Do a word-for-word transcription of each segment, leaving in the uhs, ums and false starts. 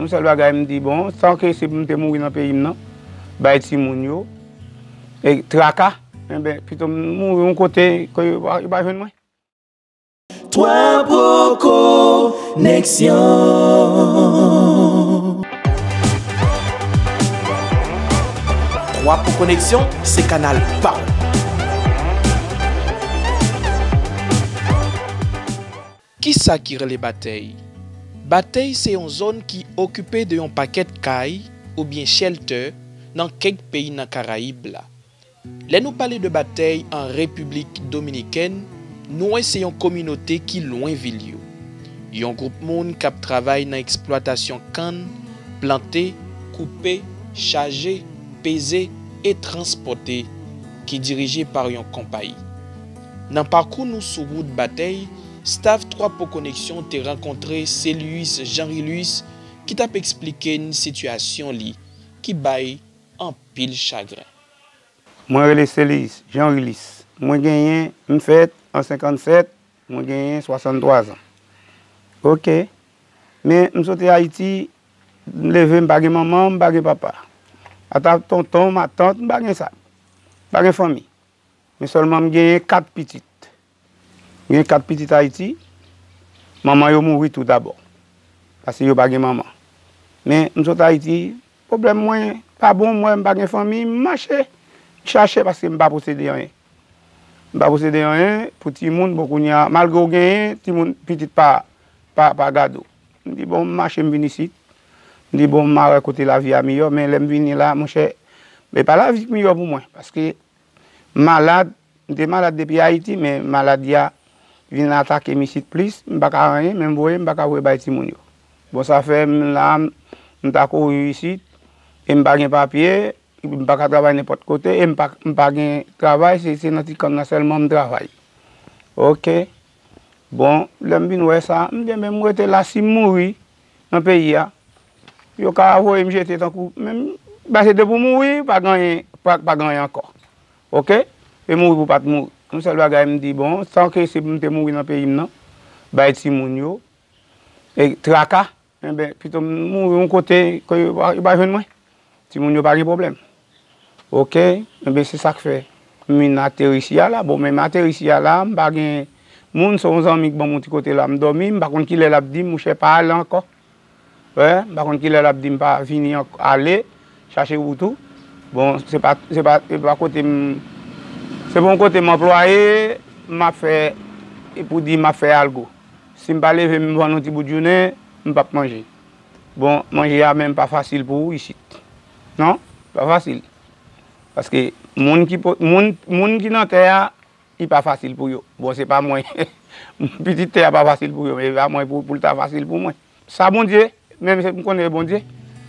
Yon sèl bagay m di, bon, tanke se pou m te mouri nan peyi m nan, bay timoun yo, e traka, enben, pito m mouri yon kote ke yo pa, yo pa jwenn mwen. Twa po koneksyon. Twa po koneksyon, se kanal pa w. Kisa ki rele Batèy? Batèy se yon zòn ki okipe de yon pakèt kay oubyen shelter nan kèk peyi nan Karayib la. Lè nou pale de Batèy an Repiblik Dominikèn, nou wè se yon kominote ki lwen vil yo. Yon gwoup moun k ap travay nan eksplwatasyon kann, plante, koupe, chaje, peze e transpòte, ki dirije pa yon konpayi. Nan pakou nou sou wout Batèy, staff Twa Po Koneksyon te rankontre Célius Jean Rilus ki t ap eksplike n sitiyasyon li ki bay anpil chagren. Mwen rele Célius Jean Rilus. Mwen genyen, m fèt an senkannsèt, mwen genyen swasanntwa zan. Oke. Men m soti Ayiti, m leve, m pa gen manman, m pa gen papa. Ata tonton, matant, m pa gen sa. M pa gen fanmi. Men sèlman m genyen kat pitit. M gen kat pitit Ayiti. Manman yo mouri tou dabò. Paske yo pa gen manman. Men m sot Ayiti, pwoblèm mwen pa bon, m wè m pa gen fanmi, m mache, m chache paske m pa posede anyen. M pa posede anyen pou timoun, bon, kounye a, malgre w genyen, timoun, pitit pa, pa, pa gade w. M di, bon, m mache, m vin isit. M di, bon, m a wè kote lavi a miyò, men lè m vini la, monchè, e pa lavi k miyò pou mwen, paske m malad, m te malad depi Ayiti, men maladi a vin atake m isit plis, m pa ka anyen, men m voye, m pa ka voye bay timoun yo. Bon, sa fè m la, m, m ta kouri isit, e m pa gen papye, m pa ka travay nenpòt kote, e m pa, m pa gen travay, se, se nan ti kann nan sèlman m travay. Oke. Bon, lè m vin wè sa, m di, men m rete la, si m mouri nan peyi a, yo ka voye m jete tankou, men m, paske depi w mouri, pa gen anyen, pa, pa gen anyen ankò. Oke? E mouri pou pa t mouri. Yon sèl bagay m di, bon, tanke se pou m te mouri nan peyi m nan, bay timoun yo, e traka, enben, pito m mouri yon kote ke yo pa, yo pa jwenn mwen. Timoun yo pa gen pwoblèm. Oke, enben se sa k fè m vin ateri isi a la. Bon, men m ateri isi a la, m pa gen moun, se yon zanmi k ban m yon ti kote la, m dòmi, m pa konn kilè l ap di m, monchè, pa ale ankò. Wè, m pa konn kilè l ap di m pa vini ank-, ale, chache wout ou. Bon, se pa, se pa, se pa kote m, se pa yon kote m anplwaye, m ap fè, e pou di m ap fè algo. Si m pa leve, m vann yon ti bout jounen, m p ap manje. Bon, manje a menm pa fasil pou ou isit. Non, pa fasil. Paske moun ki po-, moun, moun ki nan tè a, li pa fasil pou yo. Bon, se pa mwen. Pitit tè a pa fasil pou yo, men se pa mwen pou, pou l ta fasil pou mwen. Sa Bondye, menm se m konnen e Bondye.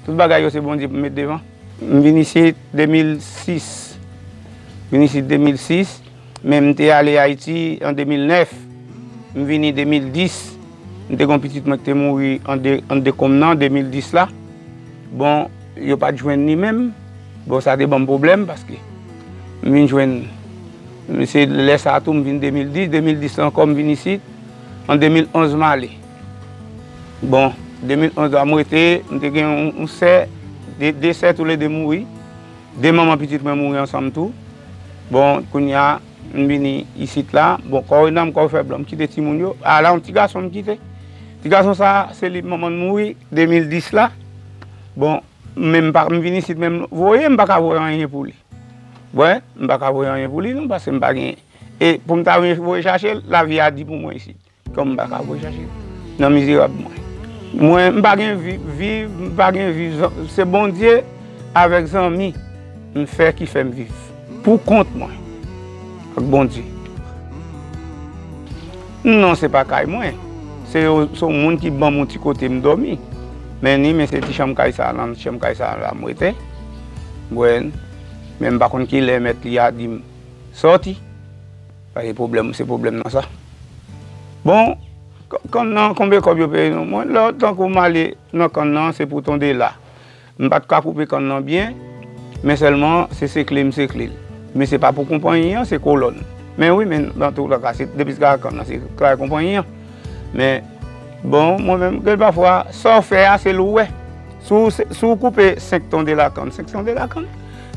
Tout bagay yo se Bondye pou m met devan. M vin isit de mil sis. Vin isit de mil sis, men m te ale Ayiti an de mil nèf. M vini de mil dis. M te gen yon pitit mwen ki te mouri an de, an dekonm nan, de mil dis la. Bon, yo pa t jwenn li menm. Bon, sa te ban m pwoblèm paske m vin jwenn, se lè sa a tou m vin de mil dis, de mil dis la ankò m vin isit. An de mil onz m ale. Bon, de mil onz la m rete, m te gen yon, yon sè, de, de sè toulede mouri. De manman pitit mwen mouri ansanm tou. Bon, kounye a, m vini isit la. Bon, kò renan m, kò fè blan, m kite timoun yo. A la, yon ti gason m kite. Ti gason sa, se li manman l mouri de mil dis la. Bon, men m pa, m vin isit, men m voye, m pa ka voye anyen pou li. Wè, m pa ka voye anyen pou li non, paske m pa gen. E pou m ta voye chache l, lavi a di pou mwen isit. Kòm m pa ka voye chache l nan mizerab mwen. Mwen, m pa gen vi-, viv, m pa gen viv, zan-, se Bondye avèk zanmi m fè ki fè m viv. Pou kont mwen. Ak Bondye. Non, se pa kay mwen. Se yo, se yon moun ki ban m yon ti kote m dòmi. Men ni, men se ti chanm kay sa a, nan chanm kay sa a la m rete. Mwen, men m pa konn kilè mèt li a di m sòti. Paske pwoblèm, se pwoblèm nan sa. Bon, k-, kann nan, konbyen kòb yo peye nou? Mwen, lè, tankou m ale nan kann nan, se pou tonde la. M pa t ka koupe kann nan byen, men sèlman se sekle m sekle l. Men se pa pou konpanyi an, se kolòn. Men wi, men nan tou lè ka, se, depi se ka kann nan, se travay konpanyi an. Men, bon, mwen menm, gen pafwa, sa w fè a, se l ou wè. Si w, si w koupe senk ton de lakann, senk ton de lakann,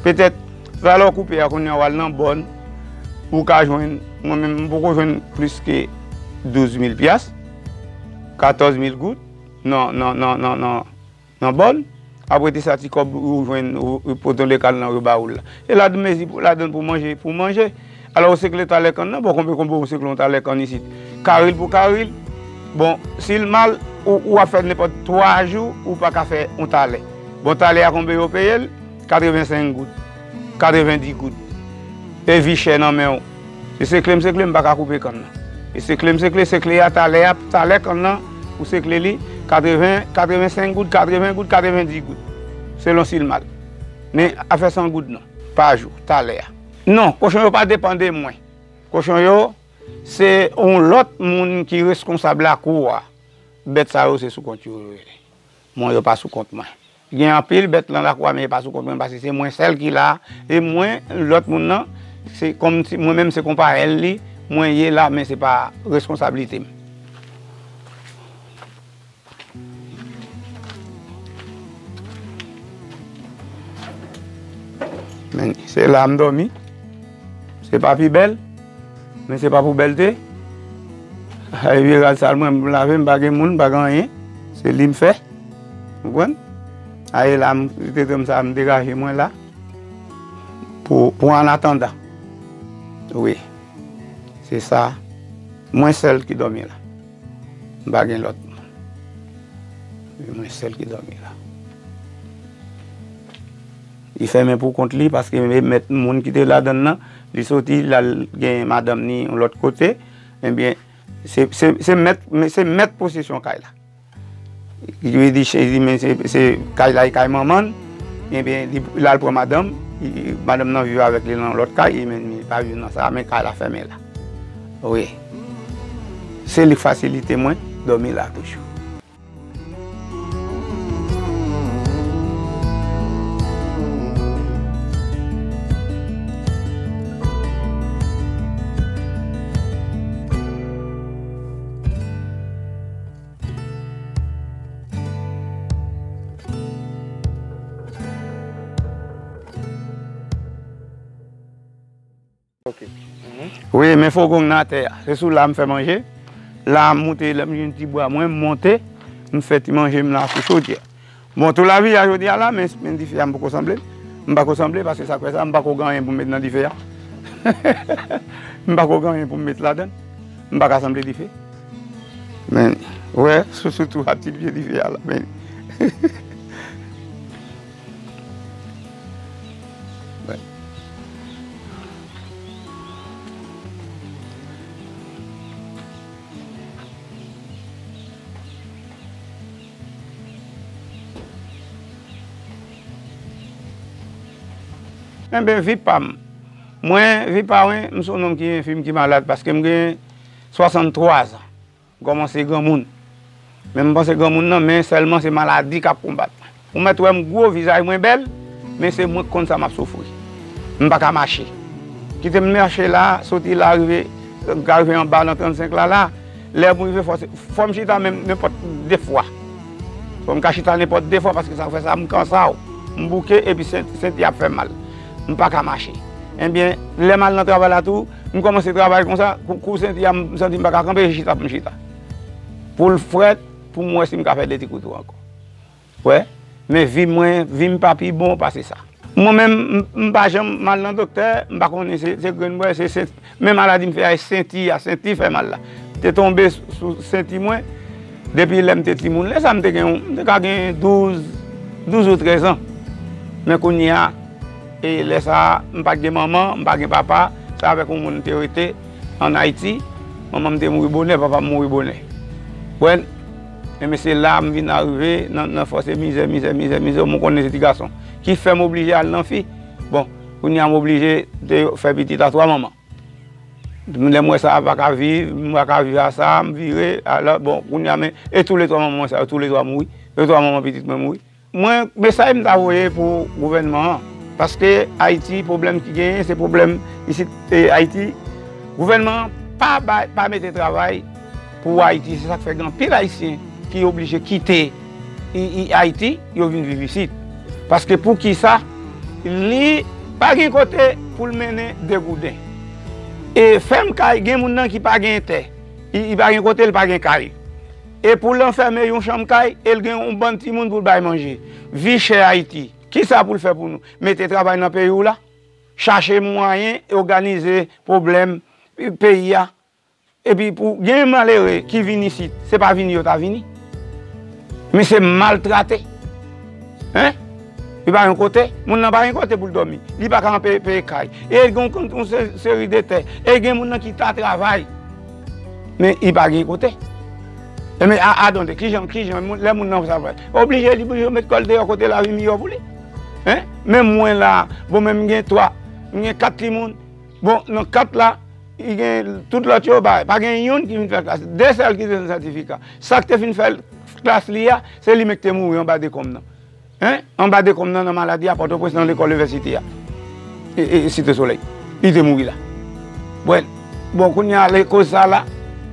petèt, valè w koupe a kounye a w al nan bòn, ou ka jwenn, mwen menm, m poko jwenn plis ke douz mil pyas, katòz mil goud, nan, nan, nan, nan, nan, nan bòn. Apre ti sa, ti kòb ou jwenn, ou, ou poton lekal nan yo ba ou la. E ladan mezi pou, ladan pou manje, pou manje. Alò, ou sekle talè kann nan, bon, konbe konbe ou sekle yon talè kann isit. Karil pou karil. Bon, si l mal, ou, ou ap fè nenpòt twa jou, ou pa ka fè yon talè. Bon, talè a konbe yo peye l? Katrevensenk goud. Katrevendi goud. E vi chè nan men w. E sekle m sekle, m pa ka koupe kann nan. E sekle m sekle, sekle a, talè a, talè kann nan, ou sekle li, katreven, katrevensenk goud, katreven goud, katrevendi goud. Selon si l mal. Men afè san goud non, pa jou, talè a. Non, kochon yo pa depann de mwen. Kochon yo, se yon lòt moun ki reskonsab lakou a. Bèt sa yo, se sou kont yo yo ye. Mwen, yo pa sou kont mwen. Gen anpil bèt nan lakou a, men yo pa sou kont mwen, paske se mwen sèl ki la. E mwen, lòt moun nan, se kòmsi mwen menm se konpayèl li, mwen ye la, men se pa reskonsablite m. Men, se la m dòmi. Se pa pi bèl, men se pa pou bèlte. Ay, vye rad sal mwen, m lave, m pa gen moun, m pa gen anyen. Se li m fè. Ou konprann? Ay, la, m, te, te, m sa, m degaje mwen la. Pou, pou an atandan. Wi. Se sa. Mwen sèl ki dòmi la. M pa gen lòt moun. Se mwen sèl ki dòmi la. Li fèmen pou kont li, paske mèt moun ki te ladan l nan, li soti, l al gen madanm ni yon lòt kote. Ebyen, se, se, se mèt, se mèt posesyon kay la. Li di, li di, men se, se kay la, e kay manman l. Ebyen, li, l al pran madanm, li, madanm nan viv avèk li nan lòt kay, e men li pa viv nan sa, men kay la fèmen la. Wi. Se li k fasilite mwen dòmi la toujou. Ok. Wi, men fougon nan atè a. Se sou la m fè manje. La m moute, lè m jwenn ti bwa mwen, m monte, m fè ti manje m la sou chodyè. Bon, tou lavi a jodi a la, men, men dife a m poko sanble. M pako sanble paske sa k fè sa, m pako gen anyen pou m met nan dife a. M pako gen anyen pou m met ladan l. M pa ka sanble dife. Men, ou wè, sou, sou tou a ti pye dife a la, men. Enben, vi pa m. Mwen, vi pa mwen, m se yon nonm ki enfim, ki malad, paske m gen swasanntwa zan. M kòmanse granmoun. Men m panse granmoun nan, men sèlman se maladi k ap konbat mwen. Ou mèt wè m gwo, vizaj mwen bèl, men se mwen k konn sa m ap soufri. M pa ka mache. Kite m mache la, soti la, rive, m ka rive anba nan trannsenk la, la. Lè m rive, fò, fò m chita menm nenpòt de fwa. Fò m ka chita nenpòt de fwa, paske sa fè sa, m kansa w. M bouke, epi sen-, senti ap fè m mal. M pa ka mache. Ebyen, lè m al nan travay la tou, m kòmanse travay konsa, kou, kou senti a, m santi m pa ka kanpe, se chita pou m chita. Pou l frèt, pou m wè si m ka fè de ti kou tou ankò. Wè, men vi mwen, vi m pa pi bon pase sa. Mwen menm, m, m pa janm m al nan doktè, m pa konnen se, se grenn bwè, se, se, men maladi m fè a, e senti a, senti fè mal la. M te tonbe sou, sou senti mwen, depi lè m te timoun. Lè sa a, m te gen, m te ka gen douz, douz ou trèz an. Men kounye a, e lè sa a, m pa t gen manman, m pa gen papa, se avèk yon moun m te rete ann Ayiti. Manman m te mouri bonè, papa m mouri bonè. Wè, enben se la a m vin arive nan, nan fòse mizè, mizè, mizè, mizè, mwen konnen se ti gason. Ki fè m oblije al nan fi. Bon, kounye a m oblije te fè pitit a twa manman. Lè m wè sa a pa ka viv, m pa ka viv a sa, m vire, alò, bon, kounye a, men, e toulètwa manman mwen sa yo, toulètwa mouri. E twa manman pitit mwen mouri. Mwen, mesaj m ta voye pou gouvènman an, paske Ayiti, pwoblèm ki genyen, se pwoblèm isit, e, Ayiti. Gouvènman an pa bay, pa mete travay pou Ayiti, se sa k fè gen anpil Ayisyen ki oblije kite i, i, Ayiti, yo vin viv isit. Paske poukisa li pa gen kote pou l mennen de gouden? E fèm kay, gen moun nan ki pa gen tè. Li, li pa gen kote, li pa gen kay. E pou l anfème yon chanm kay, e l gen yon bann timoun pou l bay manje. Vi chè Ayiti. Kisa pou l fè pou nou? Mete travay nan peyi w la? Chache mwayen òganize pwoblèm peyi a. Epi pou gen malere ki vin isit, se pa vini yo ta vini. Men se maltrate. Hein? Li pa gen kote. Moun nan pa gen kote pou l dòmi. Li pa ka peye, peye kay. E gen yon, yon se- seri de tè. E gen moun nan ki ta travay. Men li pa gen kote. E men, a, a, donde, kijan, kijan, moun- lè moun nan sa fè? Oblije, li oblije met kò l deyò kote lavi miyò pou li. Hein? Men mwen la, bon, men m gen twa, m gen kat timoun. Bon, nan kat la, li gen tout lòt yo bay. Pa gen youn ki vin fè klas. De sèl ki te nan sètifika. Sa k te vin fè klas li a, se li menm ki te mouri anba dekonm nan. Hein? Anba dekonm nan, nan maladi a, Pòtoprens, nan lekòl inivèsite a. E, e, Site Solèy. Li te mouri la. Bon, bon, kounye a, lekoz sa la,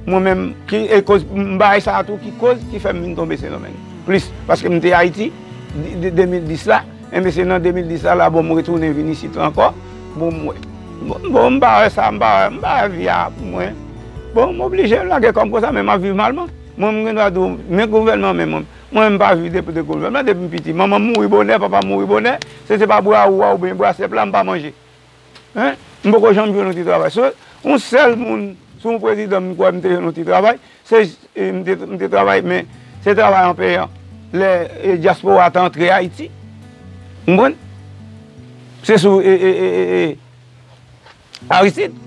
mwen menm, ki, e koz, m bay sa a tou, ki koz, ki fè m vin tonbe Sendomeng. Plis, paske m te Ayiti, de, de, de mil dis la, enben se nan de mil dis la, la, bon, m retounen vin isit la ankò. Bon, m wè. Bon, bon, m pa wè sa, m pa wè, m pa wè vi a pou mwen. Bon, m oblije lage kò m konsa, men m ap viv malman. Mwen, m gen dwa di w, men gouvènman, men mwen. Mwen, m pa viv depi de gouvènman, depi m piti. Manman m mouri bonè, papa m mouri bonè. Se, se pa bwa ou a oubyen bwa sèp la, m pa manje. Hein? M poko janm jwenn yon ti travay. Se yon sèl moun, se yon prezidan, m kwè m te jwenn yon ti travay. Se, e, m te, m te travay, men se travay an peyan. Lè, e, dyaspora te antre Ayiti. Ou konprann? Se sou, e, e, e, e, e, Aristide.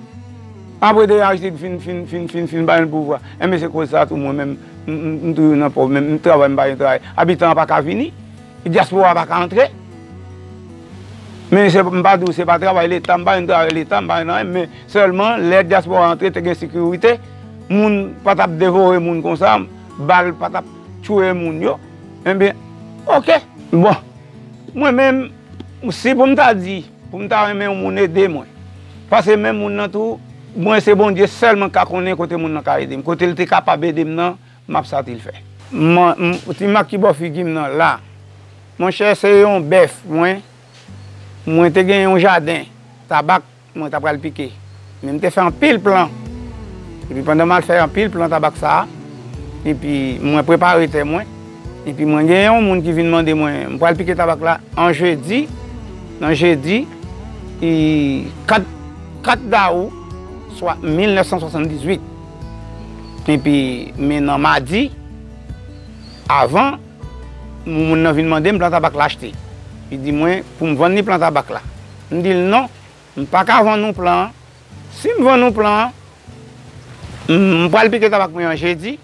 Apre de Aristide fin, fin, fin, fin, fin ba yo pouvwa. Enben se koz sa tou mwen menm, m, m, m toujou nan pòv, menm m travay, m pa gen travay. Abitan an pa ka vini. Dyaspora pa ka antre. Men se, m pa di w se pa travay Leta, m pa yon travay Leta, m pa yon anyen, men sèlman lè dyaspora antre te gen sekirite, moun pa t ap devore moun konsa, bal pa t ap tchwe moun yo. Enben, oke. Bon, mwen menm, si pou m ta di, pou m ta renmen yon moun ede mwen, paske menm moun nan tou, mwen se Bondye sèlman k ka konnen kote moun nan ka ede m, kote l te kapab ede m nan, m ap santi l fè. Mwen, m, ti mak ki bò figi m nan la, monchè, se yon bèf, mwen, mwen te gen yon jaden tabak, mwen ta pral pike. Men m te fè anpil plan. Epi pandan m al fè anpil plan tabak sa a, epi mwen prepare tè mwen, epi mwen gen yon moun ki vin mande mwen, m pral pike tabak la an jedi, nan jedi, e, kat, kat dawou, swa mil nèf san swasanndizwit. Epi, men nan madi, avan, moun nan vin mande m plan tabak la achte. Li di mwen pou m vann li plan tabak la. M di l non, m pa ka vann ou plan an. Si m vann ou plan an, m, m pral pike tabak mwen an jedi,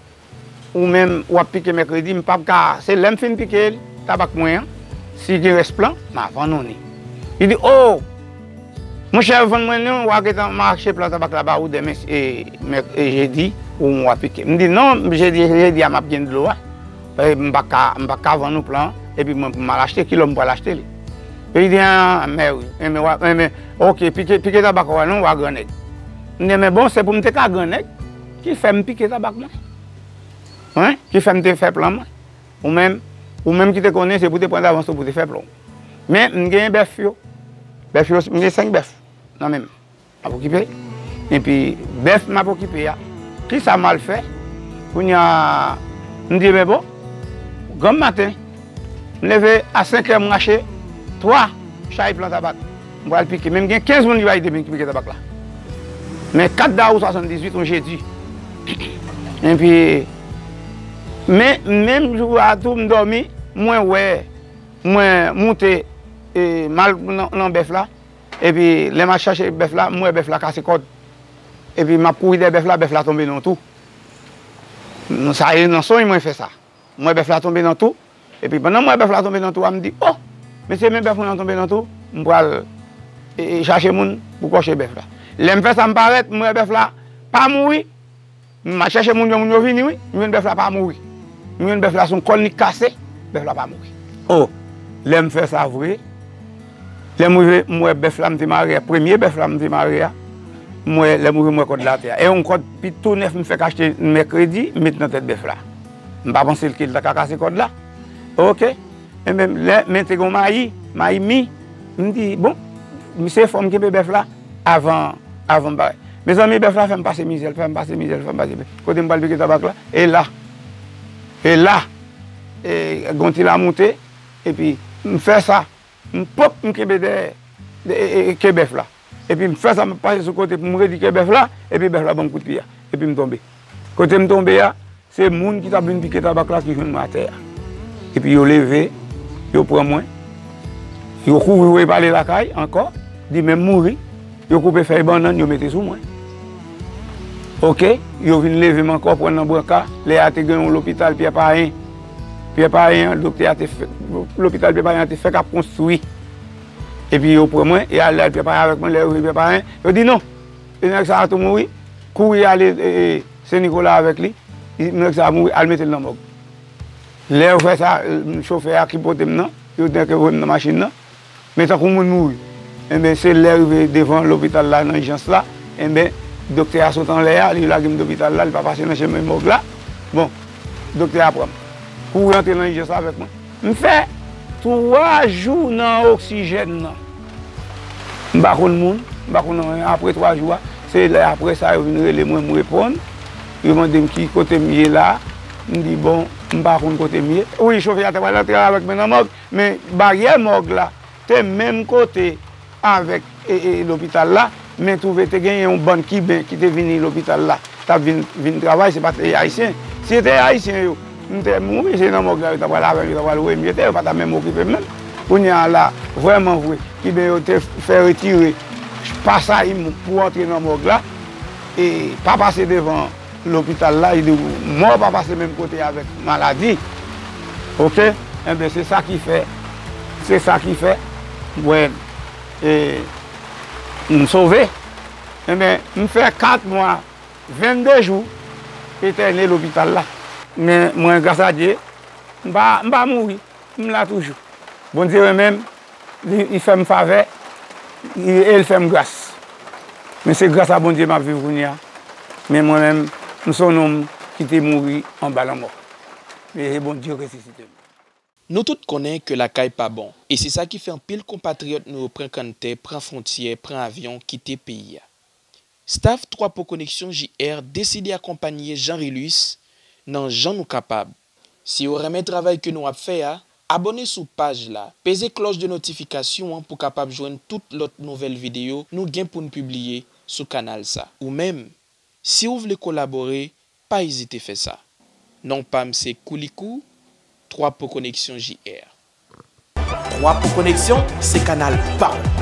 ou menm w ap pike mèkredi, m p ap ka, se lè m fin pike tabak mwen an, si gen rès plan, m a vann ou li. Li di, o, monchè, vann mwen non, w a gentan mache plan tabak la ba ou demen, e, mèk-, e, jedi, ou w a pike. M di, non, jedi, jedi a m ap gen dlo a. E, m pa ka, m pa ka vann ou plan an, epi mwen pou m al achte, kilè m pral achte li? Li di, a, mè wi, enben, w a, enben, oke, pike, pike tabak ou a non, w a grannèg. M di, men bon, se pou m te ka grannèg, ki fè m pike tabak mwen. Wi, ki fè m te fè plan mwen. Ou menm, ou menm ki te konnen, se pou te pran davans ou pou te fè plan w. Men, m gen bèf yo. Bèf yo, m gen senk bèf nan men m. M ap okipe. Epi, bèf m ap okipe a, kisa m al fè? Kounye a, m di, men bon, granm maten, m leve a senk è, m rache twa chay plan tabak. M pral pike. Men m gen kenz moun ki va ede m pike tabak la. Men kat dawou swasanndizwit, yon jedi. Epi, men, menm jou a tou, m dòmi, mwen wè, mwen moute, e, m al nan, nan bèf la. Epi, lè m al chache bèf la, m wè bèf la kase kòd. Epi, m ap kouri dèyè bèf la, bèf la tonbe nan tou. M, sa e nan sonj mwen fè sa. M wè bèf la tonbe nan tou. Epi, pandan m wè bèf la tonbe nan tou a, m di, o, mesye, men bèf mwen an tonbe nan tou. M pral, e, e, chache moun pou kòche bèf la. Lè m fè sa, m parèt, m wè bèf la pa mouri. M al chèche moun yo, moun yo vini, wi. M jwenn bèf la pa mouri. M jwenn bèf la se yon kòn li kase, bèf la pa mouri. O, lè m fè sa vre, lè m rive, m wè bèf la m te mare a, premye bèf la m te mare a, m wè, lè m rive, m wè kòd la atè a. E yon kòd pi tou nèf m fèk achte mèkredi, m met nan tèt bèf la. M pa panse ke l ta ka kase kòd la. Ok. Enben, lè, men te gen mayi, mayi mi, m di, bon, misye fò m kenbe bèf la avan, avan m bay. Mezanmi, bèf la fè m pase mizè, l fè m pase mizè, l fè m pase mizè. Kote m pral pike tabak la, e la, e la, e, gon ti la moute, epi m fè sa, m pòp, m kenbe dèyè, e, e, e, ke bèf la. Epi m fè sa, m pase sou kote pou m redi ke bèf la, epi bèf la ban m kout pye a, epi m tonbe. Kote m tonbe a, se moun ki t ap vin pike tabak la ki jwenn mwen atè a. Epi yo leve, yo pran mwen, yo kouri voye pale lakay ankò, di men m mouri, yo koupe fèy bannann, yo mete sou mwen. Ok, yo vin leve m ankò, pran nan branka, lè a te gen yon lopital Pyè Payen. Pyè Payen an, doktè a te fè, lopital Pyè Payen an te fèk ap konstwi. Epi yo pran mwen, e al, al Pyè Payen avèk mwen, lè yo rive Pyè Payen, yo di non, e nèg sa a tou mouri, kouri ale, e, e, Sen Nikola avèk li, nèg sa a mouri, al mete l nan mòg. Lè yo fè sa, chofè a ki pote m nan, yo nèk voye m nan machin nan, men tankou moun mouri. Enben, se lè rive devan lopital la, nan ijans la, enben, doktè a sot anlè a, li lage m lopital la, li pa pase nan chemen mòg la. Bon, doktè a pran m. Kouri antre nan ijans la avèk mwen. M fè twa jou nan oksijèn nan. M pa konn moun, m pa konn anyen. Apre twa jou a, se lè apre sa yo vin rele mwen, m reponn. Yo mande m ki kote m ye la. M di, bon, m pa konn kote m ye. Wi, chofè a te pral antre avèk mwen nan mòg, men baryè mòg la te menm kote avèk, e, e, lopital la, men twouve te genyen yon bann Kiben ki te vini lopital la, t ap vin, vin travay, se pa t Ayisyen. Si se te Ayisyen yo, m te mouri, se nan mòg la yo ta pral avè m, yo ta pral voye m jete, yo pa ta menm okipe m menm. Kounye a la, vrèman vre, Kiben yo te fè retire pasay pou antre nan mòg la, e pa pase devan lopital la, li di w, mò pa pase menm kote avèk maladi. Ok? Enben, se sa ki fè, se sa ki fè, mwen, e, m sove. Enben, m fè kat mwa, vennde jou, entène lopital la. Men mwen, gras a Dye, m pa, m pa mouri. M la toujou. Bondye renmen m, li, li fè m favè, li, e l fè m gras. Men se gras a Bondye m ap viv kounye a. Men mwen menm, m se yon nonm ki te mouri anba lanmò. Men se Bondye resisite m. Nou tout konnen ke lakay pa bon, e se sa ki fè anpil konpatriyòt nou yo pran kanntè, pran fwontyè, pran avyon, kite peyi a. Staff Twa Po Koneksyon J R deside akonpanye Jean Rilus nan jan nou kapab. Si w renmen travay ke nou ap fè a, abòne sou paj la, peze klòch de notifikasyon an pou kapab jwenn tout lòt nouvèl videyo nou gen pou n pibliye sou kanal sa. Ou menm, si w vle kolabore, pa ezite fè sa. Non pa m se Koulikou, Twa Po Koneksyon J R. Twa Po Koneksyon se kanal pa w.